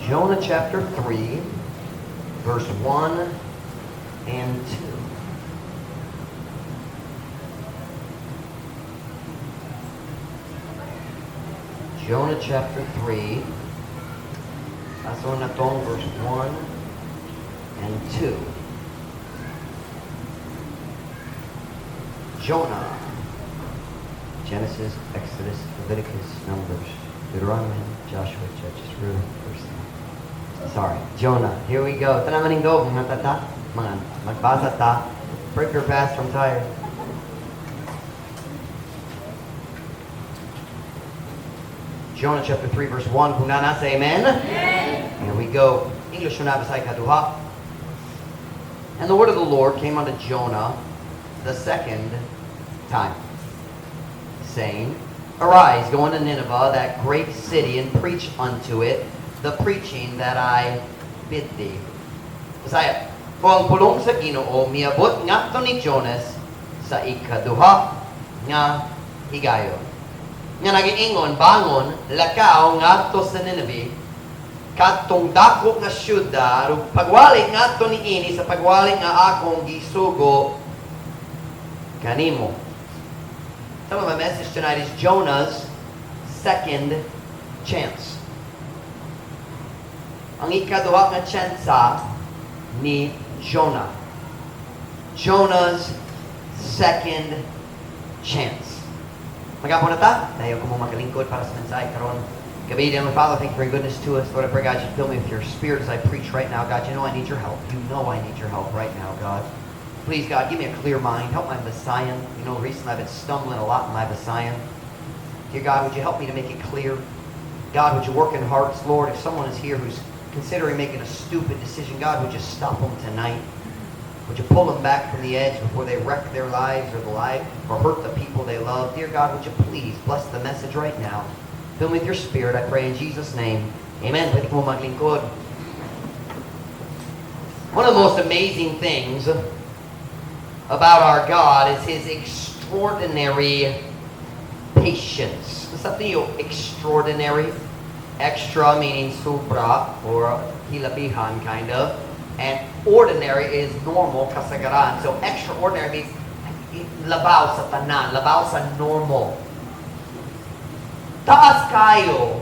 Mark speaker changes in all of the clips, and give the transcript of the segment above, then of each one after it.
Speaker 1: Jonah chapter 3, verse 1 and 2. Jonah chapter 3, basahon natong verse 1 and 2. Jonah. Genesis, Exodus, Leviticus, Numbers, Deuteronomy, Joshua, Judges, Ruth, First. Sorry, Jonah. Here we go. Tanang aning dog, mga tata, mga magbasa ta. Break your fast, I'm tired. Jonah chapter 3 verse 1. Kung naa na, say amen. Amen. Here we go. English na Bisaya kaduha. And the word of the Lord came unto Jonah the second time, saying, "Arise, go unto Nineveh, that great city, and preach unto it the preaching that I bid thee." Bisaya. Ug ang pulong sa Ginoo miabot ngadto ni Jonas sa ikaduha nga higayon, nga nagiingon, "Bangon, lakaw ngadto sa Nineveh, kadtong dako nga syudad, ug pagwali ngadto niini sa pagwali nga akong gisugo kanimo." Some of my message tonight is Jonah's second chance. Ang ikaduha nga tsansa ni Jonah. Jonah's second chance. Mag-ampo na ta? Tayo ko mo magalingkod para sa mensahe karon gabii. Dear Father, thank you for your goodness to us. Lord, I pray, God, you fill me with your spirit as I preach right now. God, you know I need your help. You know I need your help right now, God. Please, God, give me a clear mind. Help my Visayan. Recently I've been stumbling a lot in my Visayan. Dear God, would you help me to make it clear? God, would you work in hearts? Lord, if someone is here who's considering making a stupid decision, God, would you stop them tonight? Would you pull them back from the edge before they wreck their lives or the life or hurt the people they love? Dear God, would you please bless the message right now? Fill me with your spirit, I pray in Jesus' name. Amen. Pwede ko maglingkod. One of the most amazing things about our God is His extraordinary patience. Sa tiyo, extraordinary. Extra meaning sobra or hilabihan, kind of. And ordinary is normal, kasagaran. So extraordinary means labaw sa tanan, labaw sa normal. Taas kayo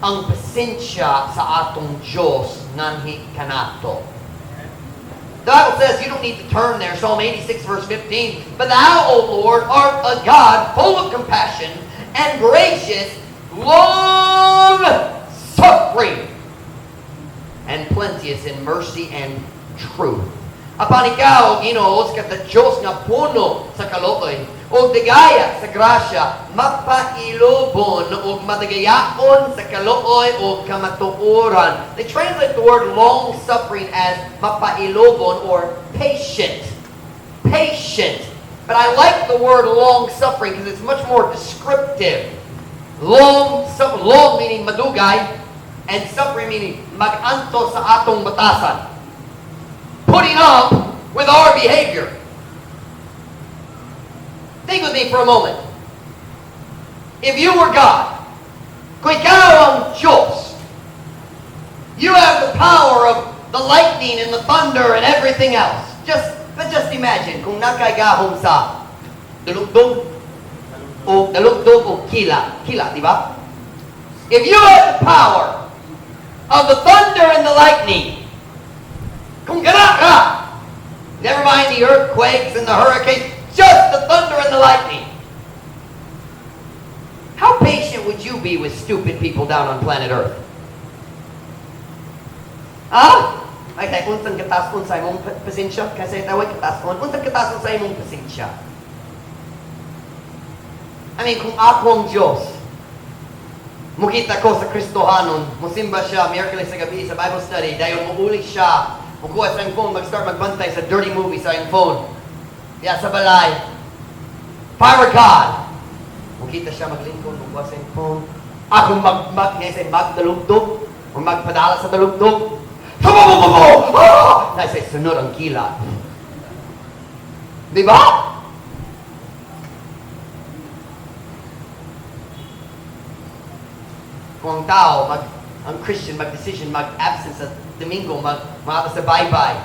Speaker 1: ang pasensya sa atong Diyos nganhi kanato. The Bible says you don't need to turn there, Psalm 86 verse 15. "But thou, O Lord, art a God full of compassion and gracious, long suffering, and plenteous in mercy and truth." Apan ikaw, Ginoo, ka sa Diyos nga puno sa kaluoy, ug tigaya sa grasya, mapailubon ug madagayaon sa kaluoy ug kamatuoran. They translate the word long suffering as mapailubon or patient. Patient. But I like the word long suffering because it's much more descriptive. Long, long meaning madugay, and suffering meaning mag-antos sa atong batasan. Putting up with our behavior. Think with me for a moment. If you were God, kung ikaw ang Diyos, you have the power of the lightning and the thunder and everything else. But just imagine, kung naa kay gahom sa dalugdog, o dalugdog o kila. Kila, di ba? If you had the power of the thunder and the lightning, kung gana ka, never mind the earthquakes and the hurricanes, just the thunder and the lightning. How patient would you be with stupid people down on planet Earth? Huh? Ay, kay unsang kataas-on sa imong pasensya? Kasi tawag kataas-on. Unsang kataas-on sa imong pasensya? I mean, kung ako ang Diyos, mukita ko sa Kristohanon, musimba siya, Miyerkules sa gabi sa Bible study, dayon muuli siya, mukuha sa iyang phone, mag-start magbantay sa dirty movie sa iyang phone. Ya sa balay. If I were God, mukita siya maglingkod, mukuha sa iyang phone, ako mag, ngay say, magdalugdog, o magpadala sa dalugdog. Tumo! Ah! Na say, sunod ang kila. Di ba? Kung ang tao mag Ang Christian mag-decision, mag-absent sa Domingo, mag mga sa bye-bye.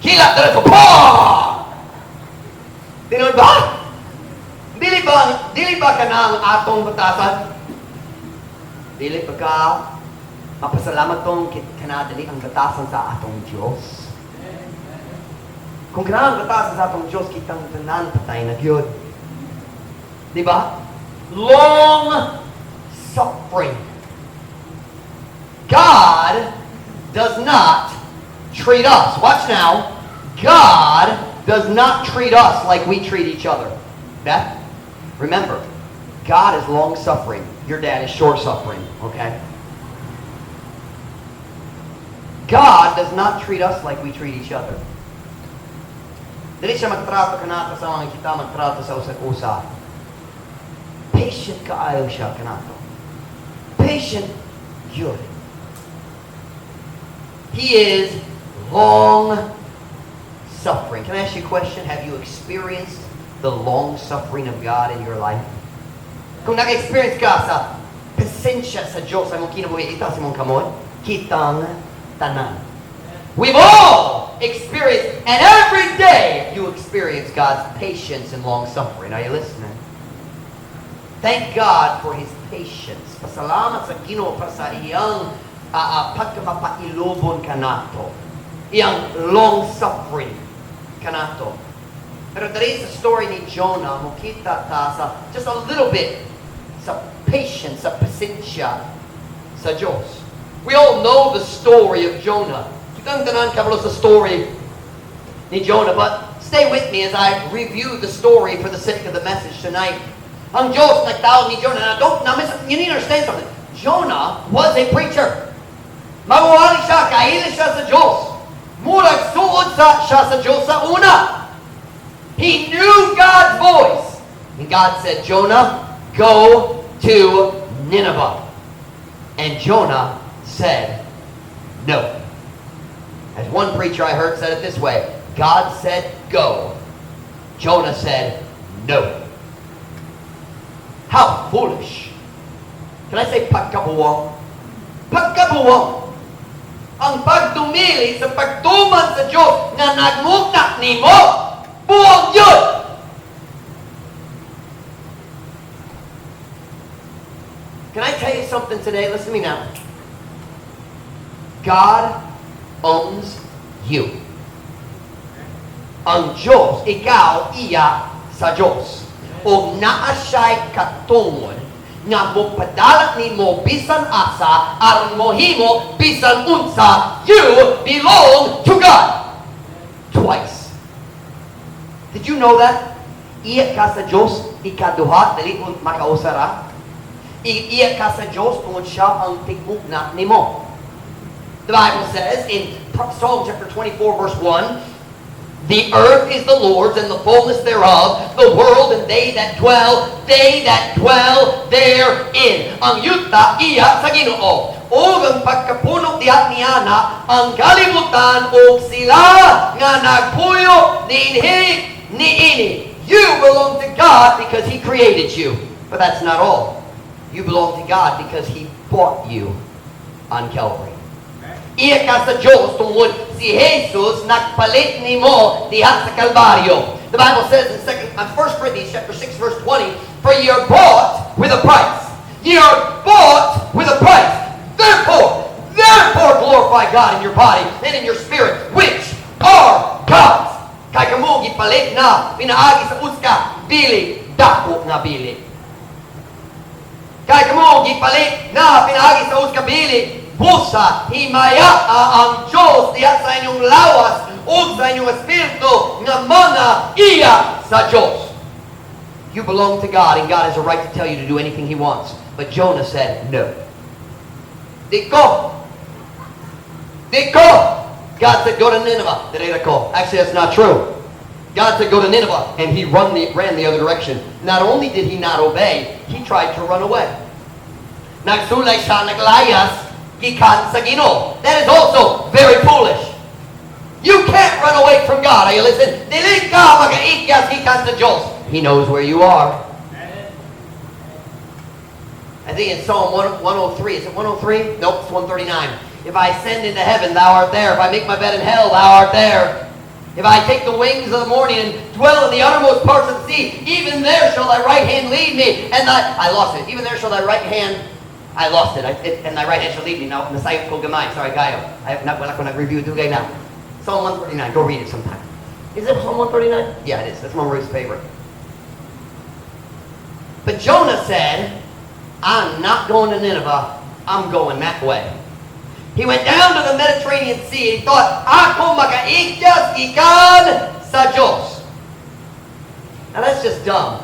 Speaker 1: Kilat na ito, pa! Tinuod ba? Dili ba ka na ang atong batasan? Dili ba ka mapasalamat tong kanadali ang batasan sa atong Diyos? Kung kana ang batasan sa atong Diyos, kitang tanan patay na gyud. Di ba? Long suffering. God does not treat us. Watch now. God does not treat us like we treat each other. Beth, remember, God is long suffering. Your dad is short suffering, okay? God does not treat us like we treat each other. Dili siya magtrato kanato sa mga kita magtrato sa usag-usa. Patient kaayo siya kanato. Patient gyud. He is long suffering. Can I ask you a question? Have you experienced the long suffering of God in your life? Kung naka-experience ka sa pasensya sa Diyos sa imong kinabuhi, itaas imong kamot, kitang tanan. We've all experienced, and every day you experience God's patience and long suffering. Are you listening? Thank God for His patience. Pasalamat sa Ginoo para sa iyang pagkamapailobon kanato. Iyang long suffering kanato. Pero diri sa story ni Jonah, mokita ta sa just a little bit sa patience, sa pasensya sa Diyos. We all know the story of Jonah. Kitang tanan kabalo sa story ni Jonah, but stay with me as I review the story for the sake of the message tonight. Ang Diyos nagtawag ni Jonah. Now, don't, now, you need to understand something. Jonah was a preacher. Magwali siya, kaila siya sa Diyos. Murag suod sa siya sa Diyos sa una. He knew God's voice. And God said, "Jonah, go to Nineveh." And Jonah said, "No." As one preacher I heard said it this way: "God said, 'Go.' Jonah said, 'No.'" How foolish. Can I say pagkabuwang? Pagkabuwang. Ang pagdumili sa pagtuman sa Diyos nga nagmugna nimo, buwang yun! Can I tell you something today? Listen to me now. God owns you. Ang Diyos, ikaw, iya sa Diyos. O naa siya'y katungod nga mopadala nimo bisan asa aron mohimo bisan unsa. You belong to God. Twice. Did you know that? Iya ka sa Diyos, ikaduha, dili mo makausa ra. Iya ka sa Diyos tungod siya ang tigmugna nimo. The Bible says in Psalm chapter 24 verse 1, "The earth is the Lord's and the fullness thereof, the world and they that dwell therein." Ang yuta iya sa Ginoo. Ug ang pagkapuno diha niana, ang kalibutan ug sila nga nagpuyo dinhi niini. You belong to God because He created you. But that's not all. You belong to God because He bought you on Calvary. Iya ka sa Diyos tungod si Jesus nagpalit nimo diha sa Kalbaryo. The Bible says in 1 Corinthians chapter 6 verse 20, "For ye are bought with a price." Ye are bought with a price. Therefore, therefore glorify God in your body and in your spirit, which are God's. Kay kamo gipalit na pinaagi sa usa ka bili, dako nga bili. Kay kamo gipalit na pinaagi sa usa ka bili, busa himaya ang Diyos diha sa inyong lawas ug sa inyong espiritu nga mga iya sa Diyos. You belong to God, and God has a right to tell you to do anything He wants. But Jonah said, "No. Di ko. Di ko." God said, "Go to Nineveh." Dili ko. Actually, that's not true. God said, "Go to Nineveh." And he ran the other direction. Not only did he not obey, he tried to run away. Nagsulay siya, naglayas, gikan sa Ginoo. That is also very foolish. You can't run away from God. Are you listening? Dili ka makaikyas gikan sa Diyos. He knows where you are. I think in Psalm 1, 103, is it 103? Nope, it's 139. "If I ascend into heaven, thou art there. If I make my bed in hell, thou art there. If I take the wings of the morning and dwell in the uttermost parts of the sea, even there shall thy right hand lead me." And thy, I lost it. Even there shall thy right hand, I lost it. And thy right hand shall lead me. Now, nasayop ko gamay. Sorry, kaayo. I have not, wala ko nag-review dugay na. Psalm 139. Go read it sometime. Is it Psalm 139? Yeah, it is. That's my Ruth's favorite. But Jonah said, "I'm not going to Nineveh. I'm going that way." He went down to the Mediterranean Sea and he thought, "Ako makaigdas gikan sa Diyos." Now that's just dumb.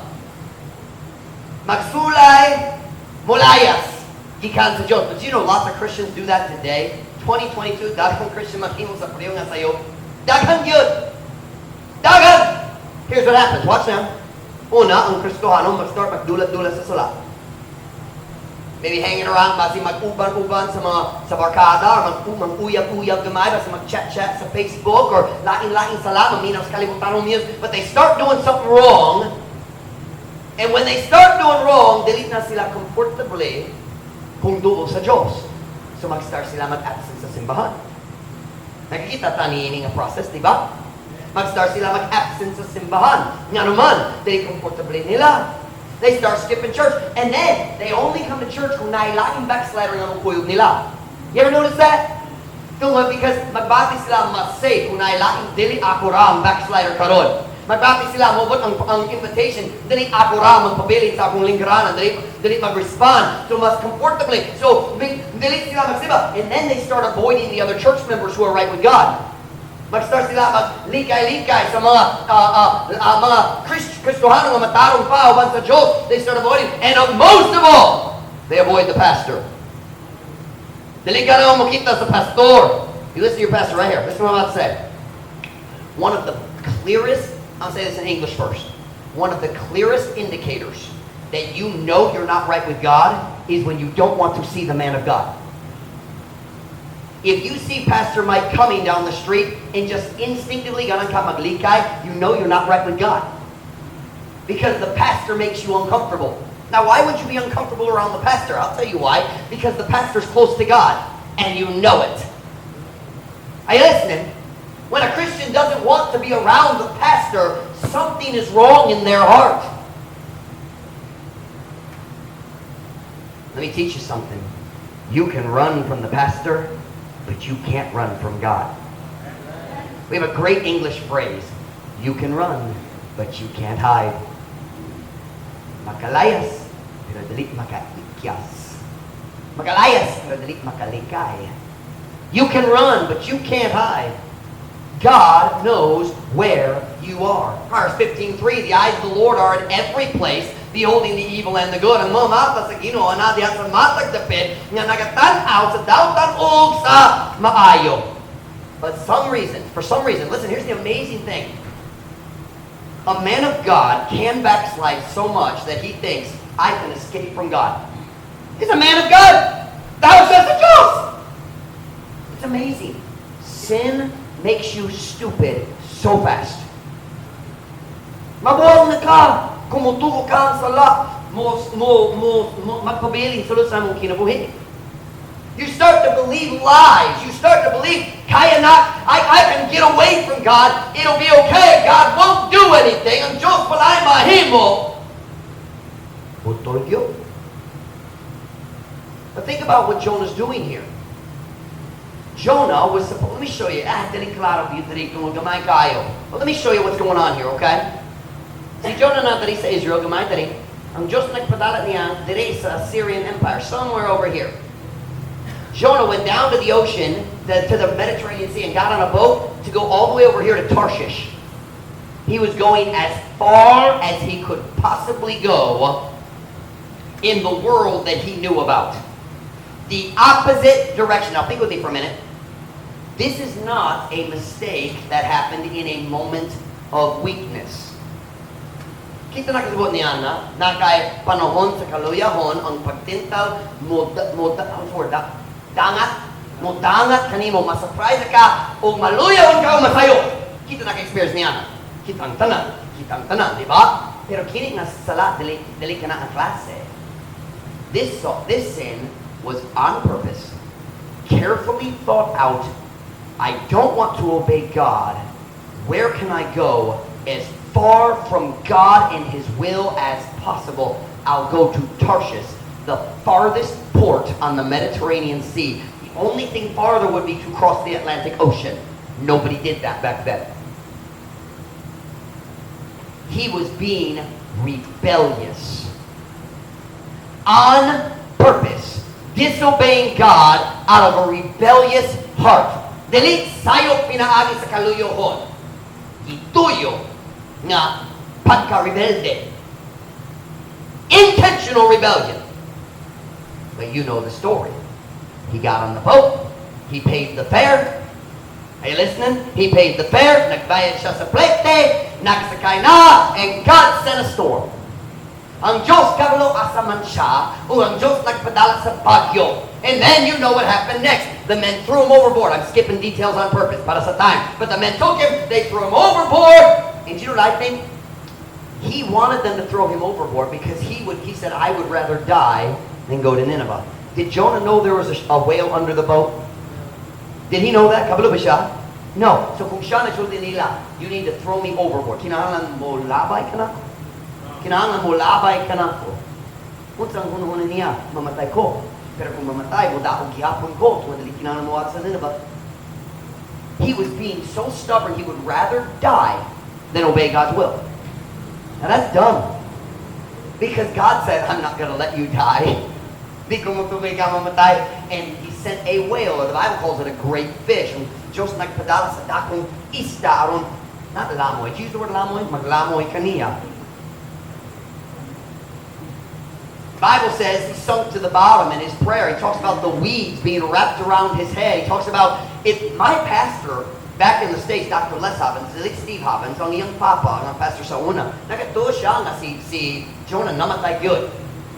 Speaker 1: Magsulay, molayas, gikan sa Diyos. But you know lots of Christians do that today? 2022, daghang Christian maghimo sa pareho nga sayop. Daghan gyud. Daghan! Here's what happens. Watch now. Una, ang Kristohano mag-start magdulat-dulat sa sala. Maybe hanging around, basi mag-uban-uban sa mga sa barkada or mag-uyab-uyab gamay, basi mag-chat-chat sa Facebook or lain-lain sala, maminaw sa kalibutan music. But they start doing something wrong. And when they start doing wrong, dili na sila comfortably kung duol sa Diyos. So mag-start sila mag-absent sa simbahan. Nakikita ta niini nga process, di ba? Mag-start sila mag-absent sa simbahan. Nga naman, dili comfortable nila. They start skipping church. And then, they only come to church kung naay laing backslider nga mokuyog nila. You ever notice that? Tungod because magbati sila mas safe kung naay laing dili ako ra ang backslider karon. Magbati sila moabot ang invitation, dili ako ra magpabilin sa akong lingkuranan, dili mag-respond. So mas comfortably. So dili sila magsimba. And then they start avoiding the other church members who are right with God. Mag-start sila maglikay-likay sa mga Kristohano nga matarong pa uban sa Diyos. They start avoiding. And most of all, they avoid the pastor. Dili ka na makita sa pastor. You listen to your pastor right here. Listen to what I'm about to say. One of the clearest, I'll say this in English first. One of the clearest indicators that you know you're not right with God is when you don't want to see the man of God. If you see Pastor Mike coming down the street and just instinctively ganahan ka maglikay, you know you're not right with God. Because the pastor makes you uncomfortable. Now, why would you be uncomfortable around the pastor? I'll tell you why. Because the pastor's close to God, and you know it. Are you listening? When a Christian doesn't want to be around the pastor, something is wrong in their heart. Let me teach you something. You can run from the pastor, but you can't run from God. We have a great English phrase. "You can run, but you can't hide." Makalayas, pero dili makaikyas. Makalayas, pero dili makalikay. You can run, but you can't hide. God knows where you are. Proverbs 15:3, "The eyes of the Lord are in every place, beholding the evil and the good." Ang mga mata sa Ginoo naa diha sa matag dapit nga nagatan-aw sa dautan ug sa maayo. But for some reason, listen, here's the amazing thing. A man of God can backslide so much that he thinks, "I can escape from God." He's a man of God. Thou says the Diyos. It's amazing. Sin makes you stupid so fast. Mabuang na ka. Kung mutuo ka ang sala, mo magpabilin sulod sa imong kinabuhi. You start to believe lies. You start to believe, "Kaya na, I can get away from God. It'll be okay. God won't do anything. Ang Diyos walay mahimo." Butol gyud. But think about what Jonah's doing here. Jonah was supposed, let me show you. Ah, dili klaro diri kung gamay kaayo. But let me show you what's going on here, okay? Si Jonah na diri sa Israel, gamay diri. Ang Diyos nagpadala niya diri sa Assyrian Empire, somewhere over here. Jonah went down to the ocean, to the Mediterranean Sea, and got on a boat to go all the way over here to Tarshish. He was going as far as he could possibly go in the world that he knew about. The opposite direction. Now think with me for a minute. This is not a mistake that happened in a moment of weakness. Kita na kasabot niya na, na kay panahon sa kaluyahon ang pagtintal mo ang word, dangat, mo dangat kanimo, ma-surprise ka, o maluyahon ka o masayo. Kita na ka-experience niya na. Kitang tanan, di ba? Pero kini nga sala, dili ka na ang klase. This sin was on purpose, carefully thought out. I don't want to obey God. Where can I go as far from God and His will as possible? I'll go to Tarshish, the farthest port on the Mediterranean Sea. The only thing farther would be to cross the Atlantic Ocean. Nobody did that back then. He was being rebellious. On purpose. Disobeying God out of a rebellious heart. Dili sayop pinaagi sa kaluyohon. Gituyo nga pagka-rebelde. Intentional rebellion. But you know the story. He got on the boat. He paid the fare. Are you listening? He paid the fare. Nagbayad siya sa plete. Nagsakay na. And God sent a storm. Ang Diyos kabalo asa man siya, o ang Diyos nagpadala sa bagyo. And then you know what happened next. The men threw him overboard. I'm skipping details on purpose para sa time. But the men took him, they threw him overboard. And you know what I think? He wanted them to throw him overboard because he said, "I would rather die than go to Nineveh." Did Jonah know there was a whale under the boat? Did he know that? Kabalo ba siya? No. So kung siya nagsulti nila, "You need to throw me overboard. Kinahanglan mo labay ka nako. Kinahanglan mo labay ka nako." Unsang hunahuna niya? Mamatay ko. Pero kung mamatay, mo daog gihapon ko. Tungod dili kinahanglan mo sa Nineveh. He was being so stubborn, he would rather die than obey God's will. Now that's dumb. Because God said, "I'm not going to let you die. Di ko motugoy ka mamatay." And he sent a whale, or the Bible calls it a great fish. Ang Diyos nagpadala sa dakong isda aron, not lamoy. Did you use the word lamoy? Maglamoy kaniya. Bible says he sunk to the bottom in his prayer. He talks about the weeds being wrapped around his head. He talks about it. My pastor back in the States, Dr. Les Hobbins, dili Steve Hobbins, ang iyang papa, ang pastor sa una, nagatuo siya nga si Jonah namatay gyud.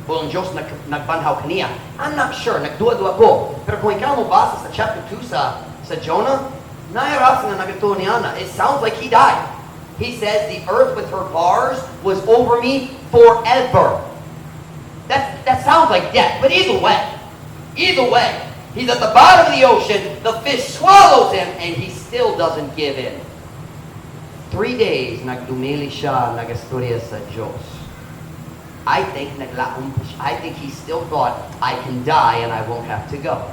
Speaker 1: O ang Diyos nagbanhaw kaniya. I'm not sure, nagduha-duha ko. Pero kung ikaw mo basa sa chapter 2 sa Jonah, nairasa nga nagatuo niya na. It sounds like he died. He says, "The earth with her bars was over me forever." That sounds like death. But either way, he's at the bottom of the ocean, the fish swallows him, and he still doesn't give in. 3 days, nagdumili siya, nagastorya sa Diyos. I think naglaom pa siya. I think he still thought, "I can die and I won't have to go."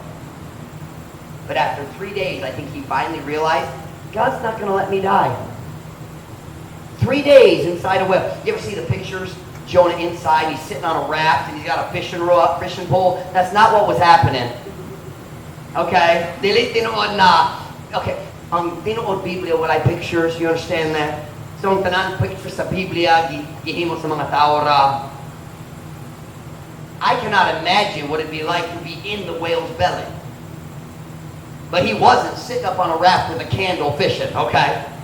Speaker 1: But after 3 days, I think he finally realized, "God's not going to let me die." 3 days inside a whale. You ever see the pictures? Jonah inside, he's sitting on a raft and he's got a fishing rod, fishing pole. That's not what was happening. Okay? Dili tinuod na. Okay, ang tinuod Biblia walay pictures, you understand that? So ang tanan picture sa Biblia gihimo sa mga tao ra. I cannot imagine what it'd be like to be in the whale's belly. But he wasn't sitting up on a raft with a candle fishing, okay?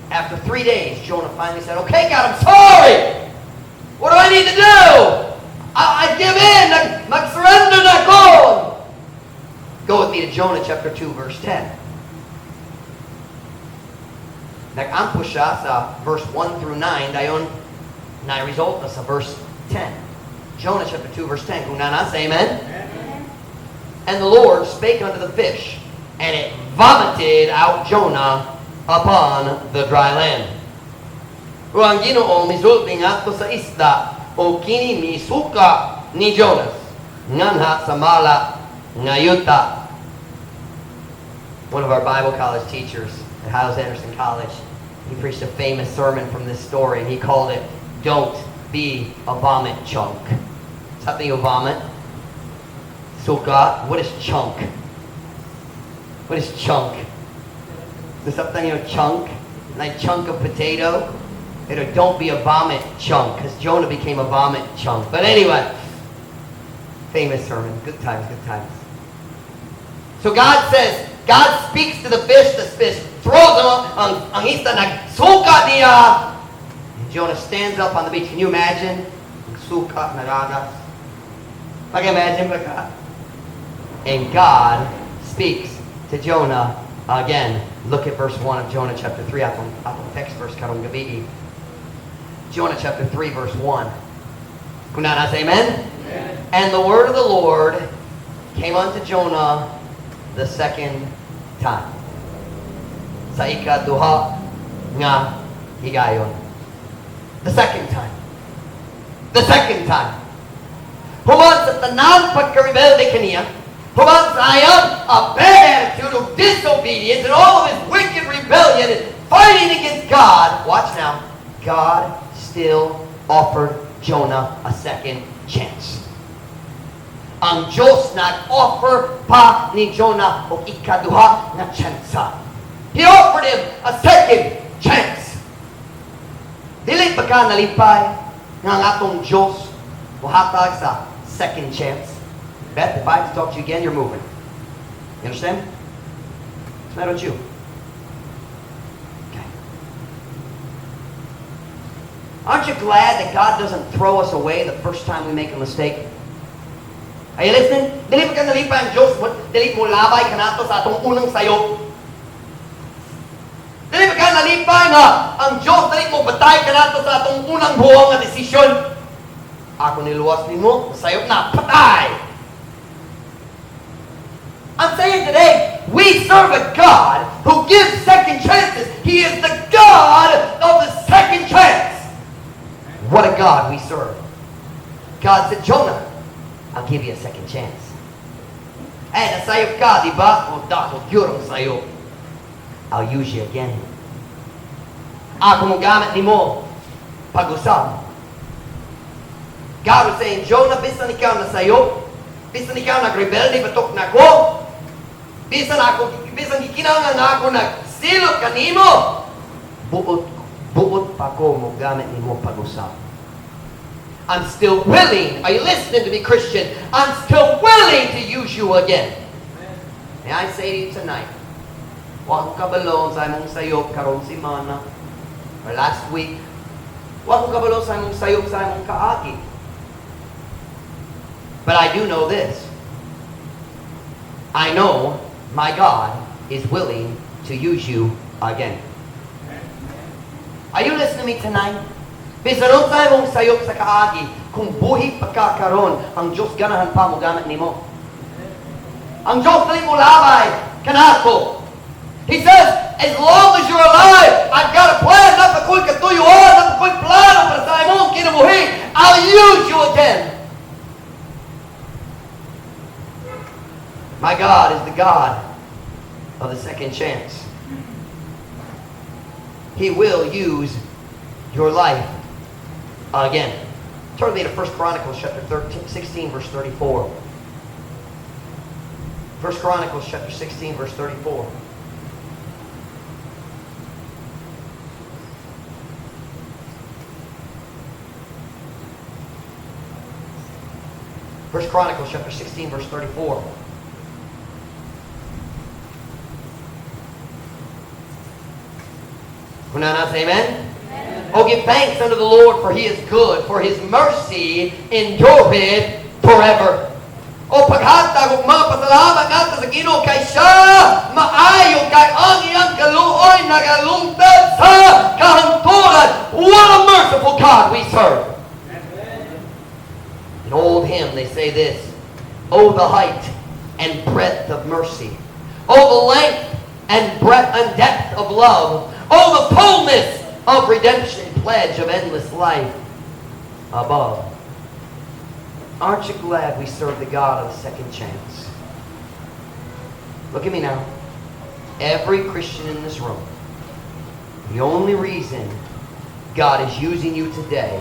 Speaker 1: After 3 days, Jonah finally said, "Okay, God, I'm sorry. What do I need to do? I give in. Mag-surrender na ko." Go with me to Jonah chapter 2, verse 10. Nag-ampo siya sa verse 1 through 9, dayon na resulta sa verse 10. Jonah chapter 2, verse 10. Kung naa na, say amen. Amen. And the Lord spake unto the fish, and it vomited out Jonah upon the dry land. Ug ang Ginoo misulti ngadto sa isda ug kini misuka ni Jonas nganha sa mala nga yuta. One of our Bible college teachers at Hyles Anderson College, he preached a famous sermon from this story, and he called it, "Don't Be a Vomit Chunk." Something you vomit. Suka. What is chunk? What is chunk? Is something you chunk? Like chunk of potato? Don't be a vomit chunk, because Jonah became a vomit chunk. But anyway, famous sermon. Good times, good times. So God says, God speaks to the fish throws him up, ang isda nagsuka niya. And Jonah stands up on the beach. Can you imagine? Suka, nagagas. Pag-imagine ba ka? And God speaks to Jonah again. Look at verse 1 of Jonah chapter 3. Atong text verse karong gabi. Jonah chapter 3 verse 1. Kung naa say amen? Amen. And the word of the Lord came unto Jonah the second time. Sa ikaduha nga higayon. The second time. The second time. Human sa tanan pagka-rebelde kaniya, human sa iyang a bad attitude of disobedience and all of his wicked rebellion and fighting against God, watch now, God still offered Jonah a second chance. Ang Diyos nag-offer pa ni Jonah og ikaduha nga tsansa. He offered him a second chance. Dili ba ka nalipay nga ang atong Diyos muhatag sa second chance? Beth, if I have to talk to you again, you're moving. You understand? What's the matter with you? Okay. Aren't you glad that God doesn't throw us away the first time we make a mistake? Are you listening? Dili ba ka nalipay ang Diyos, dili mo labay kanato sa atong unang sayop? Dili ba ka nalipay nga ang Diyos dili mo batay kanato sa atong unang buwang nga desisyon? Ako niluwas nimo, sayop na, patay! I'm saying today, we serve a God who gives second chances. He is the God of the second chance. What a God we serve. God said, "Jonah, I'll give you a second chance. Eh, nasayop ka, di ba? O dako, gyud ang sayop. I'll use you again. Ako mo gamit nimo pag-usab." God was saying, "Jonah, bisan ikaw nasayop, bisan ikaw nagrebelde batok nako, bisan ako, bisan gikinahanglan nga ako nagsilot kanimo, buot buot pa ko mo gamit nimo pag-usab. I'm still willing." Are you listening to me, Christian? I'm still willing to use you again. May I say to you tonight, wa ko kabalo sa imong sayop karong semana or last week. Wa ko kabalo sa imong sayop sa imong kaagi. But I do know this. I know my God is willing to use you again. Are you listening to me tonight? Bisan unsa imong sayop sa kaagi, kung buhi pa ka karon, ang Diyos ganahan pa mo gamit nimo. Ang Diyos dili mo labay kanato. He says, "As long as you're alive, I've got a plan. Naa pa ko'y katuyuan, naa pa ko'y plano para sa imong kinabuhi. I'll use you again." My God is the God of the second chance. He will use your life again. Turn with me to 1 Chronicles chapter 13, 16, verse 34. 1 Chronicles chapter 16, verse 34. 1 Chronicles chapter 16, verse 34. Kung naa, say amen? Amen. Oh, give thanks unto the Lord, for he is good, for his mercy endureth forever. O paghatag og mga pasalamat ngadto sa Ginoo kay siya maayo, kay ang iyang kaluoy nagalungtad sa kahangturan. What a merciful God we serve. In old hymn they say this, "Oh, the height and breadth of mercy. Oh, the length and breadth and depth of love. Oh, the fullness of redemption, pledge of endless life above." Aren't you glad we serve the God of the second chance? Look at me now. Every Christian in this room, the only reason God is using you today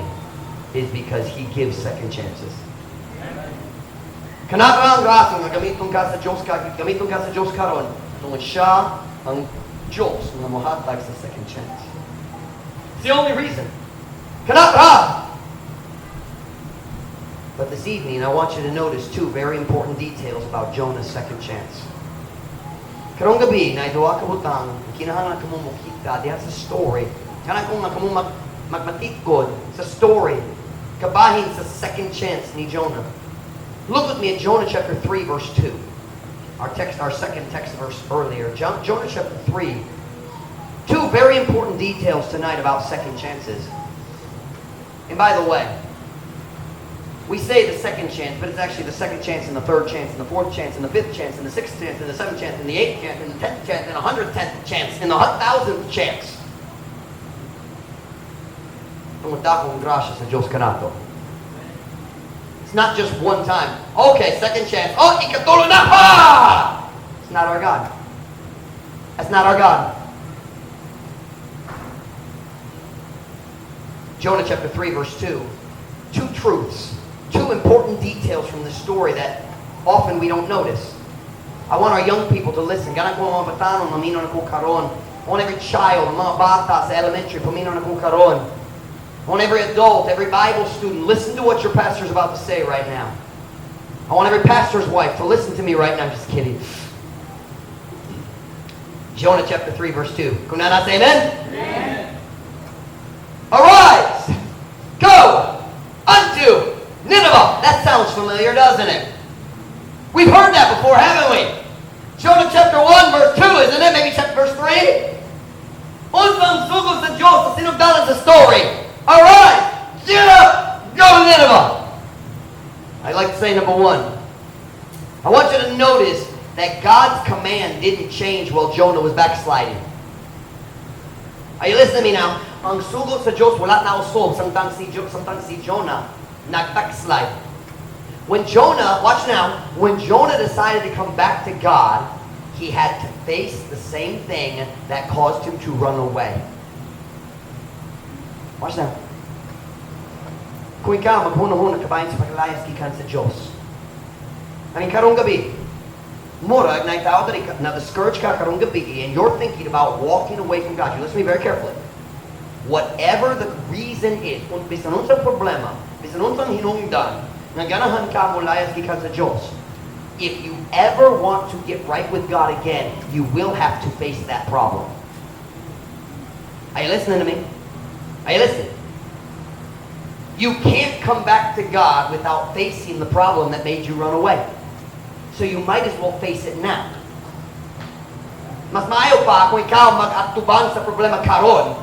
Speaker 1: is because He gives second chances. Kana ra ang rason nga gamiton ka sa Diyos ka, gamiton ka sa Diyos karon, tungod siya ang Diyos nga mohatag sa second chance. It's the only reason. Kana ra. But this evening, I want you to notice two very important details about Jonah's second chance. Karong gabi, naay duha ka butang, kinahanglan kamo mokita diha sa story. Kanang kung nga kamo magmatikod sa story, kabahin sa second chance ni Jonah. Look with me at Jonah chapter 3, verse 2. Our text, our second text verse earlier. Jonah chapter 3. Two very important details tonight about second chances. And by the way, We say the second chance, but it's actually the second chance and the third chance and the fourth chance and the fifth chance and the sixth chance and the seventh chance and the eighth chance and the 10th chance and the 110th chance and the 1,000th chance. Tungod dakong grasya sa Diyos kanato. It's not just one time. Okay, second chance. Oh, ikatulo na! Ha! It's not our God. That's not our God. Jonah chapter 3, verse 2. Two truths, two important details from the story that often we don't notice. I want our young people to listen. Ganahan ko mga batanon, maminaw na ko karon. I want every child, mga bata sa elementary, paminaw na ko karon. I want every adult, every Bible student, listen to what your pastor's about to say right now. I want every pastor's wife to listen to me right now. I'm just kidding. Jonah chapter 3, verse 2. Kung naa na, say amen? Amen. "Arise! Go unto Nineveh." That sounds familiar, doesn't it? We've heard that before, haven't we? Jonah chapter 1, verse 2, isn't it? Maybe chapter verse 3? Unsang sugo sa Diyos sa sinugdanan sa story? "Arise! Get up! Go to Nineveh!" I'd like to say number one, I want you to notice that God's command didn't change while Jonah was backsliding. Are you listening to me now? Ang sugo sa Diyos wala nausab samtang si Jonah nag-backslide. When Jonah, watch now, when Jonah decided to come back to God, he had to face the same thing that caused him to run away. Watch now. Kung ikaw maghuna-huna kabahin sa paglayas gikan sa Diyos. I mean, karong gabi, murag na tao diri na discourage ka karong gabi and you're thinking about walking away from God. You listen to me very carefully. Whatever the reason is, kung bisan unsang problema, bisan unsang hinungdan, nga ganahan ka molayas gikan sa Diyos, if you ever want to get right with God again, you will have to face that problem. Are you listening to me? Are you listening? You can't come back to God without facing the problem that made you run away. So you might as well face it now. Mas maayo pa kung ikaw mag-atubang sa problema karon,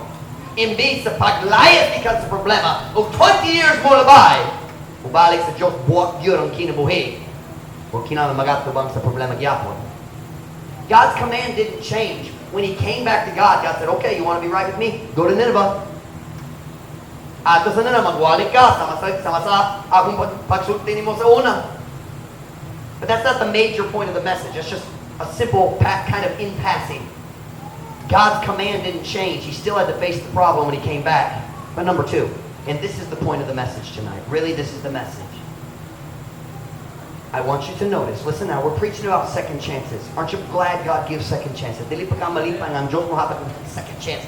Speaker 1: imbis sa paglayas gikan sa problema, o 20 years molabay, ubalik sa Diyos, buwak gyud ang kinabuhi. O kinahanglan mag-atubang sa problema gyapon. God's command didn't change. When he came back to God, God said, "Okay, you want to be right with me? Go to Nineveh. Adto sa Nineveh, magwali ka, sama sa akong pagsulti nimo sa una." But that's not the major point of the message. That's just a simple kind of in passing. God's command didn't change. He still had to face the problem when he came back. But number two, and this is the point of the message tonight. Really, this is the message. I want you to notice, listen now, we're preaching about second chances. Aren't you glad God gives second chances? Dili pa ka malipay nga ang Diyos mohatag og second chance?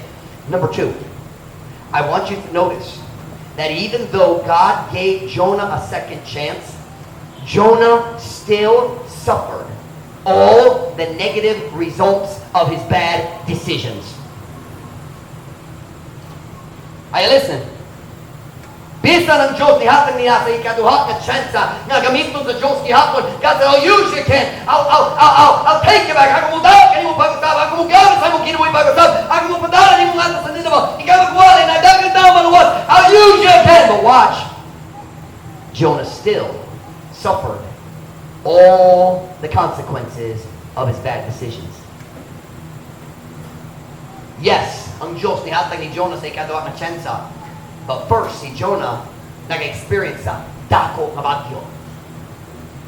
Speaker 1: Number two, I want you to notice that even though God gave Jonah a second chance, Jonah still suffered all the negative results of his bad decisions. Are you listening? Bisan ang Diyos nihatag niya sa ikaduha nga tsansa nga gamiton sa Diyos gihapon. God said, "I'll use you again. I'll take you back. Ako modala kanimo pag-usab. Ako mogamit sa imong kinabuhi pag-usab. Ako mopadala nimo ngadto sa Nineveh. Ikaw magwali na daghang tao maluwas. I'll use you again." But watch. Jonah still suffered all the consequences of his bad decisions. Yes, ang Diyos nihatag ni Jonah sa ikaduha nga tsansa. But first, si Jonah nag-experience sa dako nga bagyo.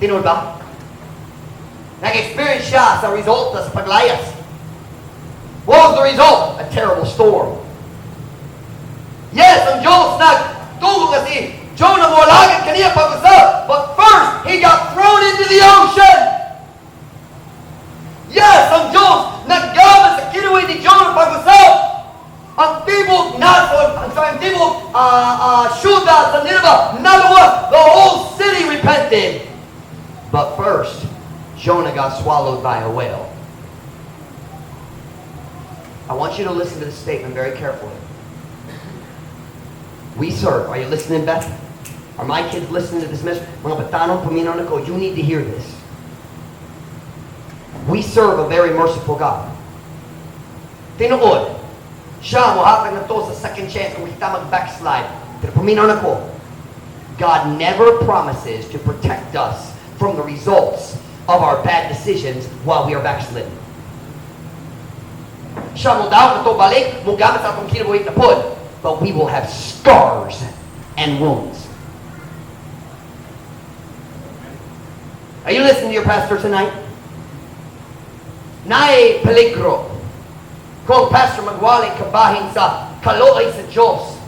Speaker 1: Tinuod ba? Nag-experience siya sa resulta sa paglayas. What was the result? A terrible storm. Yes, ang Diyos nagtugo nga si Jonah moalagad kaniya pag-usab. But first, he got thrown into the ocean. Yes, ang Diyos naggamit sa kinabuhi ni Jonah pag-usab. Ang tibok nasod, ang sorry, ang tibok syudad sa Nineveh, naluwas. The whole city repented. But first, Jonah got swallowed by a whale. I want you to listen to this statement very carefully. We serve. Are you listening, Beth? Are my kids listening to this message? Mga batanon, paminaw na ko, you need to hear this. We serve a very merciful God. Tinuod, siya mohatag nato sa second chance kung kita mag-backslide. Pero paminaw na ko. God never promises to protect us from the results of our bad decisions while we are backslidden. Siya mo dawat nato balik, mo gamit sa atong kinabuhi na pod. But we will have scars and wounds. Are you listening to your pastor tonight? Naay peligro kung pastor magwali kabahin sa kaluoy sa Diyos.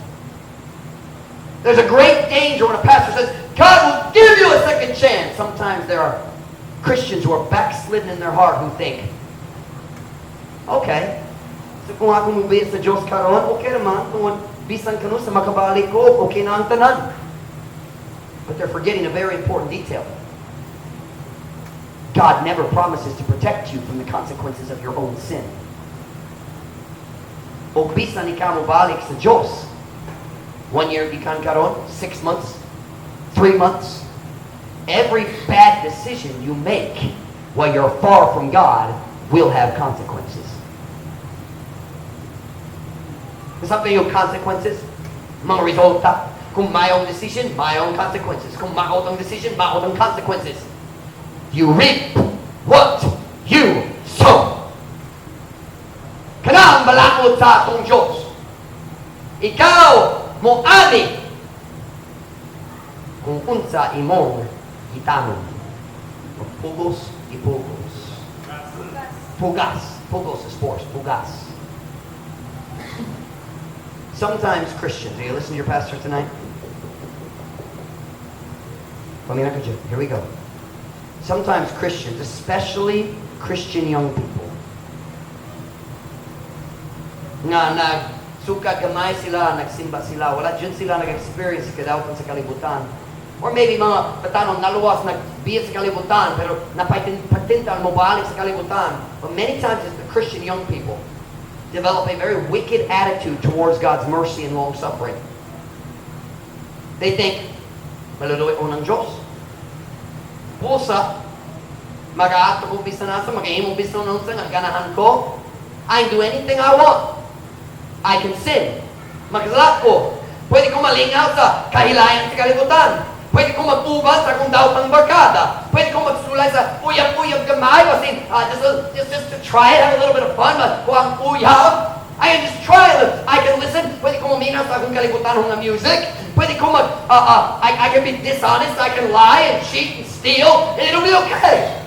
Speaker 1: There's a great danger when a pastor says, "God will give you a second chance." Sometimes there are Christians who are backslidden in their heart who think, "Okay, so kung ako mubiya sa Diyos karon, okay naman, kung bisan kanusa makabalik ko, okay na ang tanan." But they're forgetting a very important detail. God never promises to protect you from the consequences of your own sin. O bisan ikaw mobalik sa Diyos, one year gikan karon, 6 months, 3 months, every bad decision you make while you're far from God will have consequences. Something yung consequences, mga resulta. Kung maayong decision, maayong consequences. Kung maot ang decision, maot ang consequences. You reap what you sow. Kana ang balaod sa atong Diyos. Ikaw mo ani kung unsa imong gitanom. Pugos, ipugos. Pugas. Pugos is force. Pugas. Sometimes Christians, do you listen to your pastor tonight? Here we go. Sometimes Christians, especially Christian young people, nga nagsuka gamay sila, nagsimba sila, wala dyan sila nag-experience sa kadawatan sa kalibutan. Or maybe mga batanon naluwas, nagbiya sa kalibutan, pero napagtintal mo balik sa kalibutan. But many times it's the Christian young people develop a very wicked attitude towards God's mercy and long suffering. They think, "Maluluoy ko ng Diyos. Busa, mag-aato ko bisan asa, mag-ahimo bisan unsa nga ganahan ko. I can do anything I want. I can sin. Magsala ko. Pwede ko malingaw sa kahilayan sa kalibutan. Pwede ko mag-uban sa akong daotang barkada. Pwede ko magsulay sa uyab-uyab gamay. Kasi just to try it, have a little bit of fun. Kung ang uyab, I can just try it. I can listen. Pwede ko maminaw sa akong kalibutan nga music. Pwede ko mag, I can be dishonest. I can lie and cheat and steal, and it'll be okay.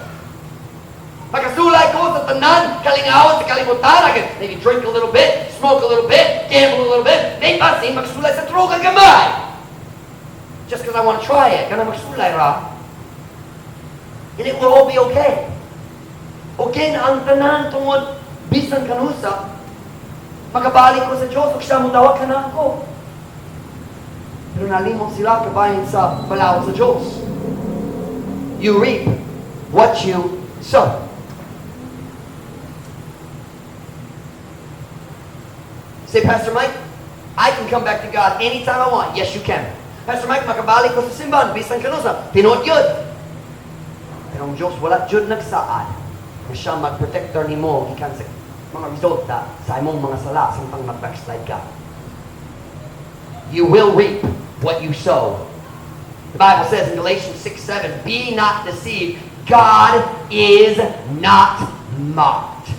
Speaker 1: Makasulay ko sa tanan, kalingawan sa kalibutan. I can maybe drink a little bit, smoke a little bit, gamble a little bit. Maybe basin magsulay sa droga gamay. Just because I want to try it. Kana magsulay ra. And it will all be okay. Okay na ang tanan tungod bisan kanusa. Makabalik ko sa Diyos, ug siya mo dawat kanako." Pero nalimot sila kabahin sa balaod sa Diyos. You reap what you sow. Say, "Pastor Mike, I can come back to God anytime I want." Yes, you can. "Pastor Mike, makabalik ko sa simbahan, bisan kanusa." Tinuod yun. Pero ang Diyos wala jud nagsaad na siya magprotektor nimo gikan sa mga resulta sa imong mga sala samtang mag-backslide ka. You will reap what you sow. The Bible says in Galatians 6:7, "Be not deceived, God is not mocked.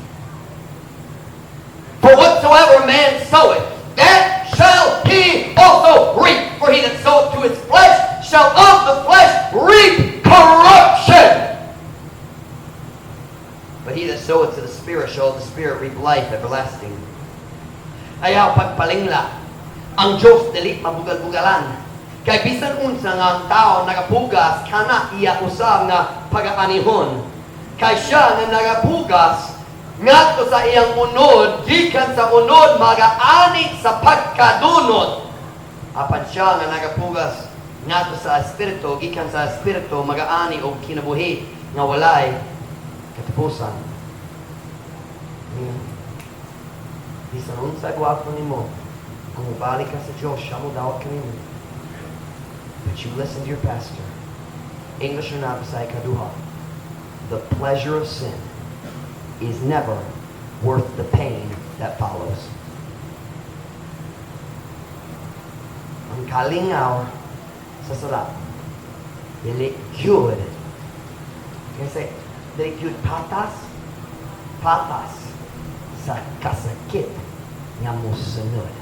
Speaker 1: For whatsoever a man soweth, that shall he also reap. For he that soweth to his flesh shall of the flesh reap corruption. But he that soweth to the Spirit shall of the Spirit reap life everlasting." Ayaw pagpalingla. Ang Diyos dili mabugal-bugalan. Kay bisan unsa nga ang tao nagapugas, kana iya usab nga pagaanihon. Kay siya nga nagapugas ngadto sa iyang unod, gikan sa unod magaani sa pagkadunot. Apan siya nga nagapugas ngadto sa Espiritu, gikan sa Espiritu magaani og kinabuhi nga walay katapusan. Bisan unsa gwapo nimo, kung mobalik ka sa Diyos, siya mo dawat kanimo. But you listen to your pastor. English or not, Bisaya kaduha. The pleasure of sin is never worth the pain that follows. Ang kalingaw Sa sala. Dili gyud. Kasi dili gyud patas, patas sa kasakit nga mosunod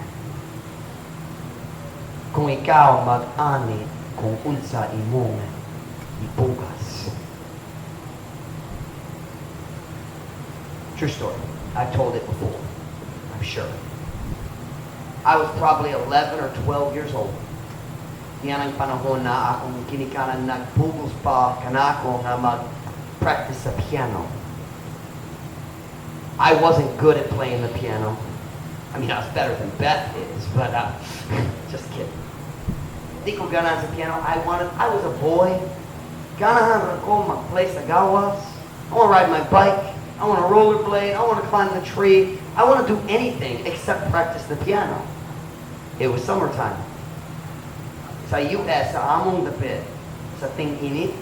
Speaker 1: kung ikaw mag-ani kung unsa imong ipugas. True story. I've told it before, I'm sure. I was probably 11 or 12 years old. Yan ang panahon na akong ginikanan nagpugos pa kanako nga mag-practice sa piano. I wasn't good at playing the piano. I mean, I was better than Beth is, but just kidding. Di ko ganahan sa piano. I was a boy. Ganahan ra ko mag-play sa gawas. I want to ride my bike. I want to rollerblade. I want to climb the tree. I want to do anything except practice the piano. It was summertime. Sa US, sa among dapit, sa ting-init,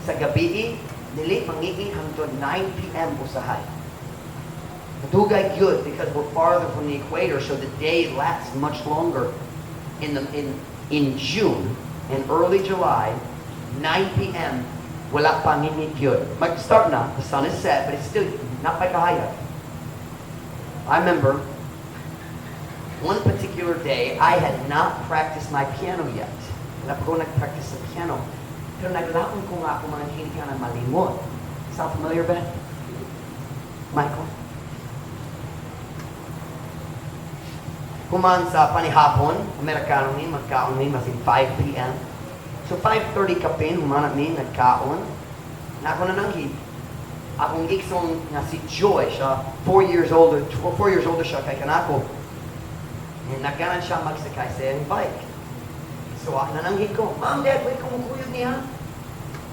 Speaker 1: sa gabii, dili manginit hangtod 9 p.m. Usahay. Dugay gyud because we're farther from the equator, so the day lasts much longer. In June and early July, 9 p.m., wala pa nginit gyud. Mag-start na, the sun is set, but it's still not pa kahayag. I remember one particular day, I had not practiced my piano yet. Wala pa ko nag-practice sa piano. Pero naglaon ko nga akong mga ginikanan malimot. Sound familiar, Beth? Michael? Human sa panihapon, Amerikano ni, magkaon ni, masin 5 p.m. So 5:30 kapin, humana mi, nagkaon. Na ako nananghid. Akong igsoon nga si Joy siya, 4 years older, 4 years older siya kay kanako. And nagganan siya magsakay sa iyang bike. So nananghid ko, "Mom, Dad, pwede ko mukuyog niya?"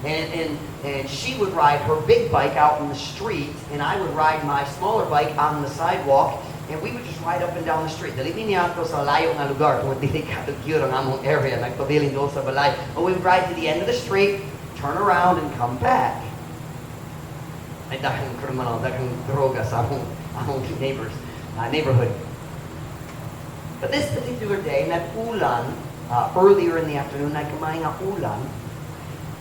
Speaker 1: And she would ride her big bike out in the street, and I would ride my smaller bike on the sidewalk, and we would just ride up and down the street. Dili mi niadto sa layo nga lugar, kung dili ka ang among area, nagpabilin doon sa balay. But we would ride to the end of the street, turn around, and come back. Ay daghang criminal, daghang droga sa among neighborhood. But this particular day, nag-ulan, earlier in the afternoon, nagkamay nga ulan.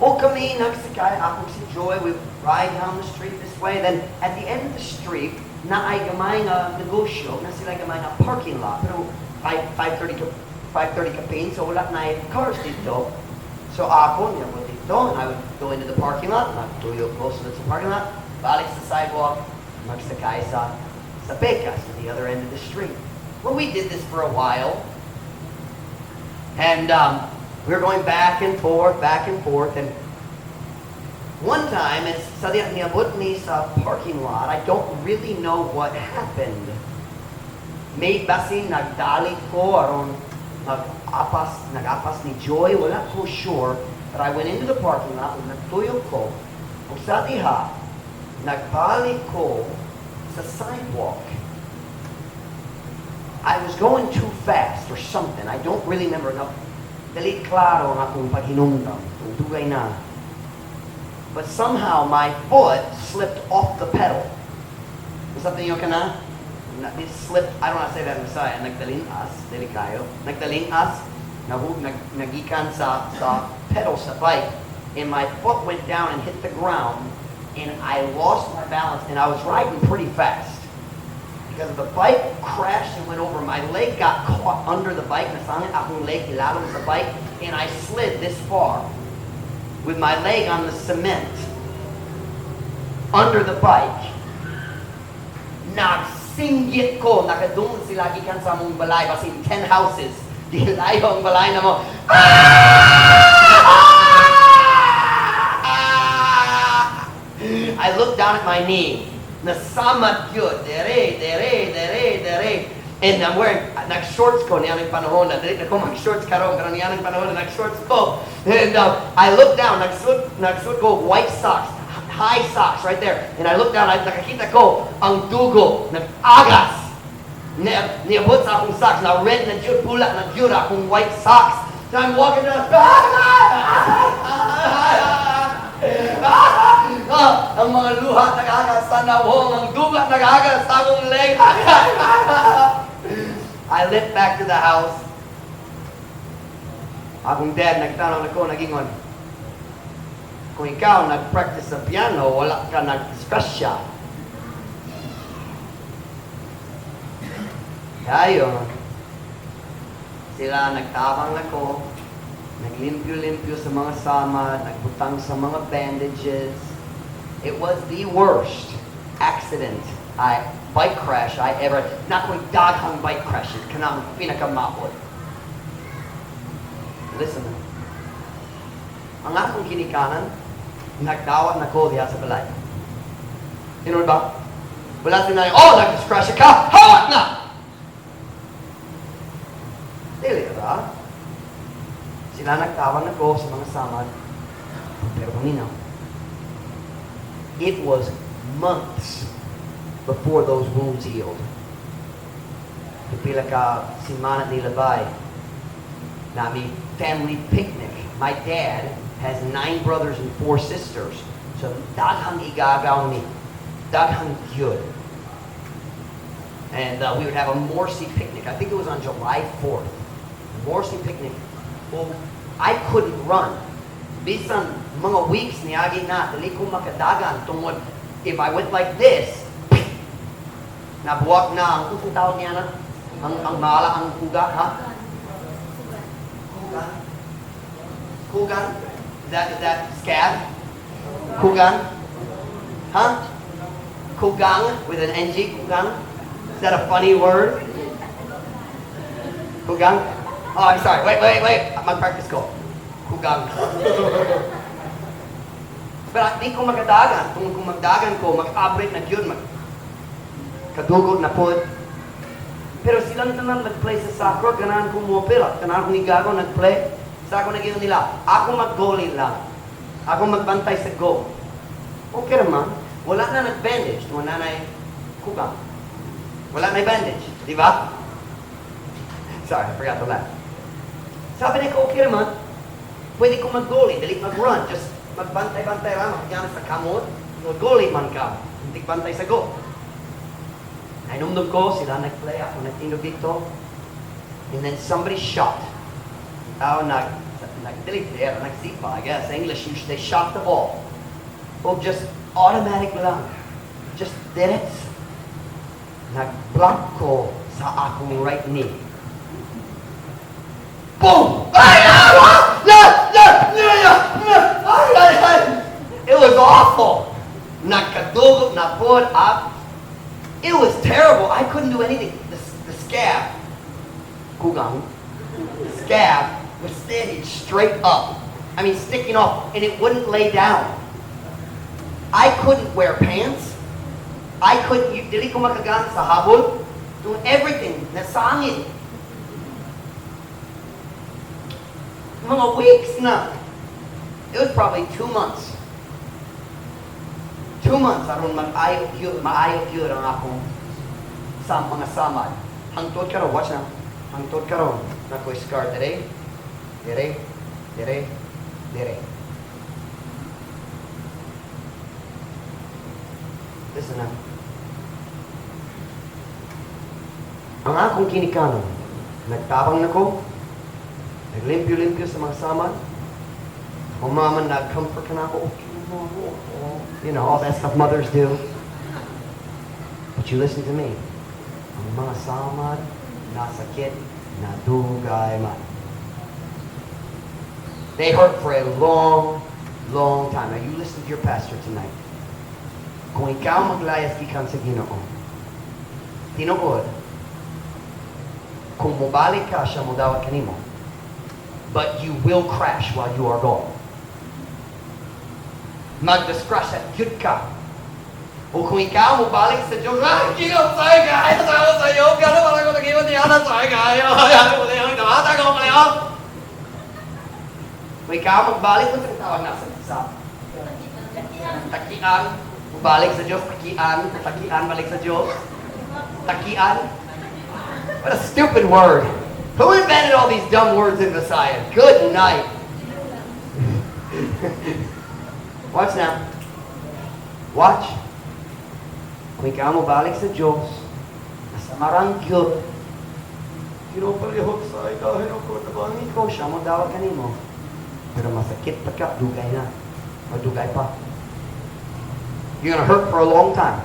Speaker 1: O kami, nagsakay, ako si Joy, we ride down the street this way. Then at the end of the street, naay gamay nga negosyo, na sila gamay nga parking lot. Pero 5:30 to 5:30 kapin, so wala na cars dito. So ako, niya ko dito, and I would go into the parking lot, nagtuyo ko sa parking lot, balik sa sidewalk, magsakay sa Pekas, at the other end of the street. Well, we did this for a while. And we were going back and forth. And one time, it's sa niabot mi sa parking lot. I don't really know what happened. May basin nagdali ko aron nag-apas ni Joy. Wala ko sure. But I went into the parking lot, ug nagtuyo ko. Ug sa diha, nagbalik ko sa sidewalk. I was going too fast or something. I don't really remember. No, dili klaro ang akong paghinungdam. Dugay na. But somehow my foot slipped off the pedal. Something yung kana? It slipped, I don't want to say that in Bisaya, nagdalingas, dili kayo. Nagdalingas, nagikan sa pedal sa bike. And my foot went down and hit the ground. And I lost my balance and I was riding pretty fast. Because the bike crashed and went over, my leg got caught under the bike. Nasangit akong leg ilalom sa bike, and I slid this far with my leg on the cement under the bike. Nagsinggit ko, nakadungog sila gikan sa among balay, basin 10 houses. Di layo ang balay na mo. Ah! I looked down at my knee. Nasamad gyud. Dere, dere, dere, dere. And I'm wearing, nag-shorts ko niya ng panahon na. Dili na ko mag-shorts karon, pero niya ng panahon na nag-shorts ko. And I looked down, nagsuot ko white socks, high socks right there. And I looked down, nakakita ko ang dugo, nag-agas. Niabot sa akong socks, na red na jud, pula na jud akong white socks. So I'm walking down, ang mga luha nag-agas sa nawong, ang duga nag-agas sa akong leg. I limped back to the house. Akong dad nagtanaw nako, nagingon, "Kung ikaw nag-practice sa piano, wala ka nag-disgrasya." Dayon, sila nagtabang nako, naglimpyo-limpyo sa mga samad, nagbutang sa mga bandages. It was the worst accident I bike crash I ever. Naa ko'y daghang bike crashes, kanang pinakamapod. Listen. Ang akong ginikanan, nagdawat na ko diha sa balay. Tinuod ba? Wala sila, "Oh, nag-disgrasya ka, hawat na!" Dili ba? Sila nagtabang nako sa mga samad. Pero paminaw. It was months before those wounds healed. Pila ka simana nilabay. Naa mi family picnic. My dad has nine brothers and four sisters. So daghang igagaw ni. Daghang gyud. And we would have a Morsi picnic. I think it was on July 4th. Morsi picnic. Well, I couldn't run. Bisan mga weeks niagi na, dili ko makadagan tungod if I went like this, nabuwak na ang unsang tawag niya na? Ang mala ang kuga, ha? Kugan? Kugan? Is that scab? Kugan? Huh? Kugang with an NG, kugang? Is that a funny word? Kugang? Oh, I'm sorry. Wait, wait, wait. Mag-practice ko. Kugang. Pero di ko makadagan. Kung magdagan ko, mag-abrit na yun, mag kadugo na pod. Pero silang tanan nag-play sa soccer, ganahan ko mo pila. Ganahan kong igago, nag-play. Sa ako nag nila, ako mag-goalie lang. Ako magbantay sa goal. Okay naman. Wala na nag-bandage. Wala na kugang. Wala na bandage. Di ba? Sorry, I forgot to laugh. Sabi niya ko, okay naman. Pwede ko mag-goalie. Dili mag-run. Just magbantay-bantay ra. Magyan sa kamot. Mag-goalie man ka. Hindi bantay sa goal. Nainumdum ko, sila nag-play. Ako nagtindog dito. And then somebody shot. Tao nag, dili, nagsipa, I guess. English, they shot the ball. Oh, just automatic lang. Just did it. Nag-block ko sa akong right knee. Boom! Ay, ah! No, no, no, no, no! Ay, ay, ay! It was awful. Nagkadugo na pod up. It was terrible. I couldn't do anything. The scab, kugang, the scab was standing straight up. I mean, sticking off, and it wouldn't lay down. I couldn't wear pants. I couldn't, dili ko makagamit sa habol. Do everything. Nasangit. Mga weeks na. It was probably 2 months. 2 months aron mag-ayo gyud, maayo gyud ang akong sa mga samad. Hangtod karon, watch na. Hangtod karon, naa ko'y scar dire, dire, dire, dire. Listen na. Ang akong kinikanon, nagtabang nako, naglimpyo-limpyo sa mga samad. Akong mama nag-comfort ka na ako, okay, all that stuff mothers do. But you listen to me. Ang mga samad, nasakit, nadugay man. They hurt for a long, long time. Now you listen to your pastor tonight. Kung ikaw maglayas gikan sa Ginoo, tinuod, kung mobalik ka, siya modawat kanimo. But you will crash while you are gone. Magdisgrasya, gyud ka. O kung ikaw mobalik sa Diyos, "Ay, Ginoo, sorry kayo, sa sa iyo, gano'n parang ko nag-iwan niya na, sorry kayo, ko kayo." Kung ikaw magbalik, kung sa tawag na sa takian, balik sa Diyos, takian, takian, balik sa Diyos, takian. What a stupid word. Who invented all these dumb words in Visaya? Good night. Watch now. Watch. Kung ikaw mo balik sa Diyos, nasa marang gyud, Ginoo, palihog sa dahil ako tabangi ko, siya mo dawat kanimo. Pero masakit pa ka, dugay na. Madugay pa. You're gonna hurt for a long time.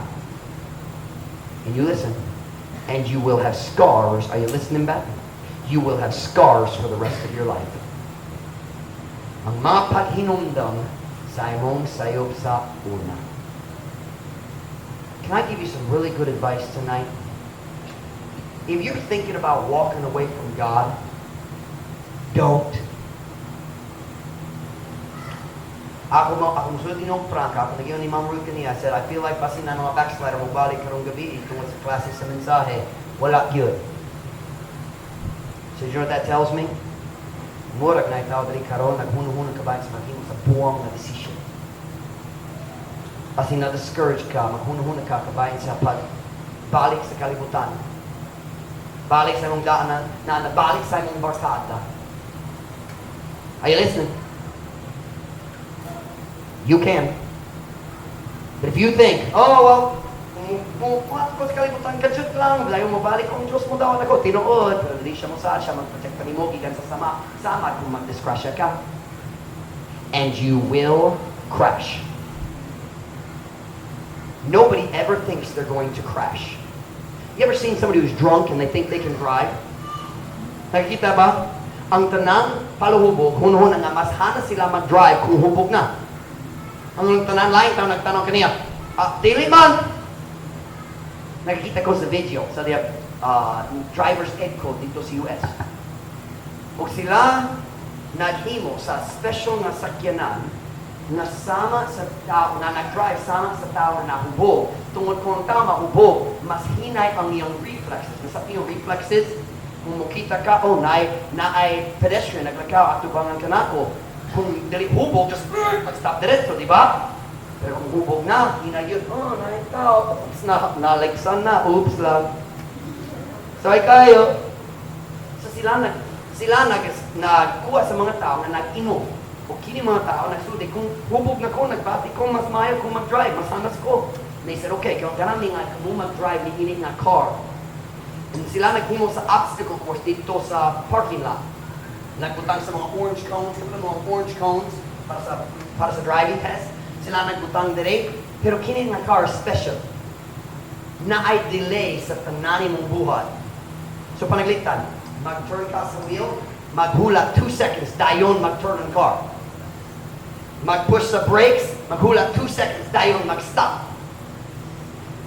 Speaker 1: And you listen. And you will have scars. Are you listening back? You will have scars for the rest of your life. Ang mga paghinumdum sa imong sayob sa una. Can I give you some really good advice tonight? If you're thinking about walking away from God, don't. Ako mo ako musulti nung prangka, ako nagyan ni Ma'am Ruth kaniya, I said, "I feel like basin na mga backslider mo balik karong gabi tungod sa klase sa mensahe." Wala gyud. So you know what that tells me? Murag na itaw diri karon naghuno-huno ka ba sa maghimo sa buwang na decision. Basin na discourage ka, maghuno-huno ka kabahin sa pag balik sa kalibutan. Balik sa imong daan na nabalik sa imong barkada. Are you listening? You can. But if you think, "Oh, well, kung ko sa kalibutan, kadyot lang, layo mo balik kung Diyos mo daw ako," tinuod, pero dili siya mo sa siya mag-protect nimo gikan sa sama, sama kung magdisgrasya ka. And you will crash. Nobody ever thinks they're going to crash. You ever seen somebody who's drunk and they think they can drive? Nakikita ba? Ang tanang paluhubog, hunhun nga mas hana sila mag-drive kung hubog na. Ang tanan lain tao nagtanong kaniya, "Ah, dili man." Nakikita ko sa video sa the driver's ed code dito sa US. Ug sila naghimo sa special nga sakyanan nga sama sa tao na nag-drive sama sa tao na hubog. Tungod kung ang tao mahubog, mas hinay ang iyong reflexes. Mas iyong reflexes, kung mukita ka, oh, naay pedestrian, naglakaw, atubangan ka nako. Kung dili hubog, just mag-stop diretso, di ba? Pero kung hubog na, hinay yun, oh, naay tao, oops na, naliksan na, oops lang. Sorry kayo. So sila nag nagkuha sa mga tao na nag-inom. O kini mga tao nagsulti, kung hubog na ko, nagbati ko, mas maayo kung mag-drive, mas hanas ko. And they said, "Okay, kung kanami nga kamo mag-drive ni ini nga car." And sila naghimo sa obstacle course dito sa parking lot. Nagbutang sa mga orange cones, kapag mga orange cones para sa driving test. Sila nagbutang dire, pero kini nga car special. Na ay delay sa tanan mong buhat. So panaglitan, mag-turn ka sa wheel, maghula 2 seconds, dayon mag-turn ang car. Mag-push sa brakes, maghula 2 seconds, dayon mag-stop.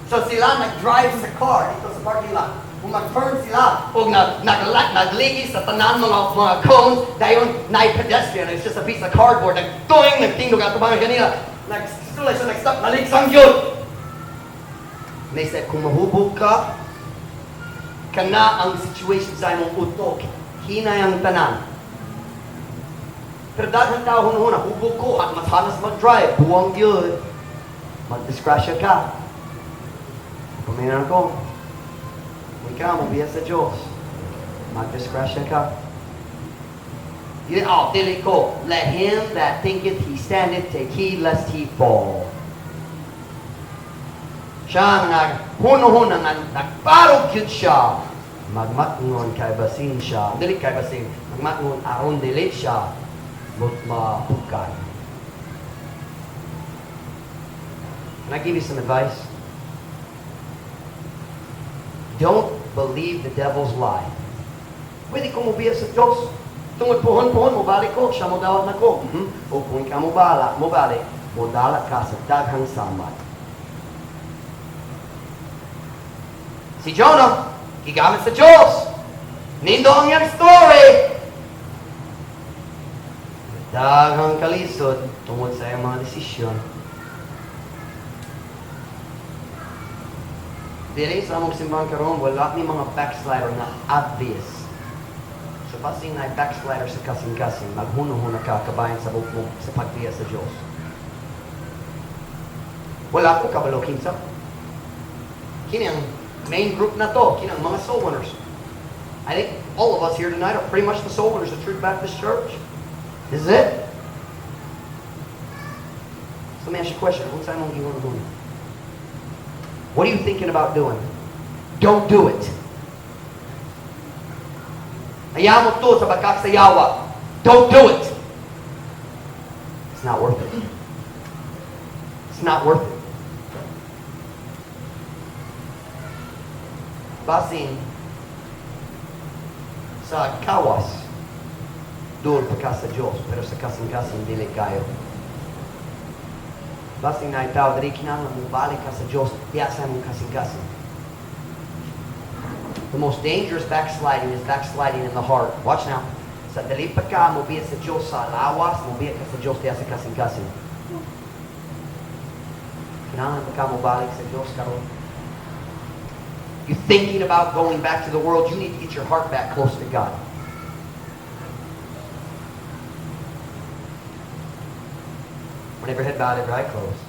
Speaker 1: So sila nag-drive sa car dito sa parking lot. Kung mag-turn sila, o nagligi sa tanan mga cones, dayon na pedestrian, it's just a piece of cardboard, nagtuing, nagtindog ato mga kanila, nagsulay siya, nag-stop, naliksang yun. And they said, kung mahubog ka, kana ang situation sa imong utok, hinay ang tanan. Pero daghang tao hunahuna, hubog ko, at mas hanas mag-drive, buwang yun. Magdisgrasya ka. Paminan ko, kung ikaw mo biya sa Diyos, magdisgrasya ka. Yun, oh, dili ko. Let him that thinketh he standeth take heed lest he fall. Siya nga huno-huna nga nagbarog yun siya. Magmatngon kay basin siya. Dili kay basin. Magmatngon aron dili siya mapukay. Can I give you some advice? Don't believe the devil's lie. Pwede ko mobiya sa Diyos. Tungod puhon-puhon, mobalik ko, siya mo dawat na ko. O kung ka mo bala, mo balik, mo dala ka sa daghang samad. Si Jonah, gigamit sa Diyos. Nindo ang iyang story. Daghang kalisod tungod sa iyang mga desisyon. Dili sa among simbahan karon wala ni mga backslider na obvious. So basin na backslider sa kasing-kasing, maghuno-huna ka kabayan sa mo sa pagbiya sa Diyos. Wala ko kabalo kinsa. Kini ang main group na to, kini ang mga soul winners. I think all of us here tonight are pretty much the soul winners of Truth Baptist Church. This is it. So let me ask you a question. What are you thinking about doing? Don't do it. Ayaw mo to sa bakak sa yawa. Don't do it. It's not worth it. It's not worth it. Basin sa kawas, duol pa ka sa Diyos, pero sa kasing-kasing dili kayo. Basin naay tao diri, kinahanglan mo balik ka sa Diyos, diya sa imong kasing-kasing. The most dangerous backsliding is backsliding in the heart. Watch now. Sa dili pa ka mo biya sa Diyos sa lawas, mo biya ka sa Diyos diya sa kasing-kasing. Kinahanglan pa ka mo balik sa Diyos karon. You thinking about going back to the world, you need to get your heart back close to God. When every head bowed, every eye closed.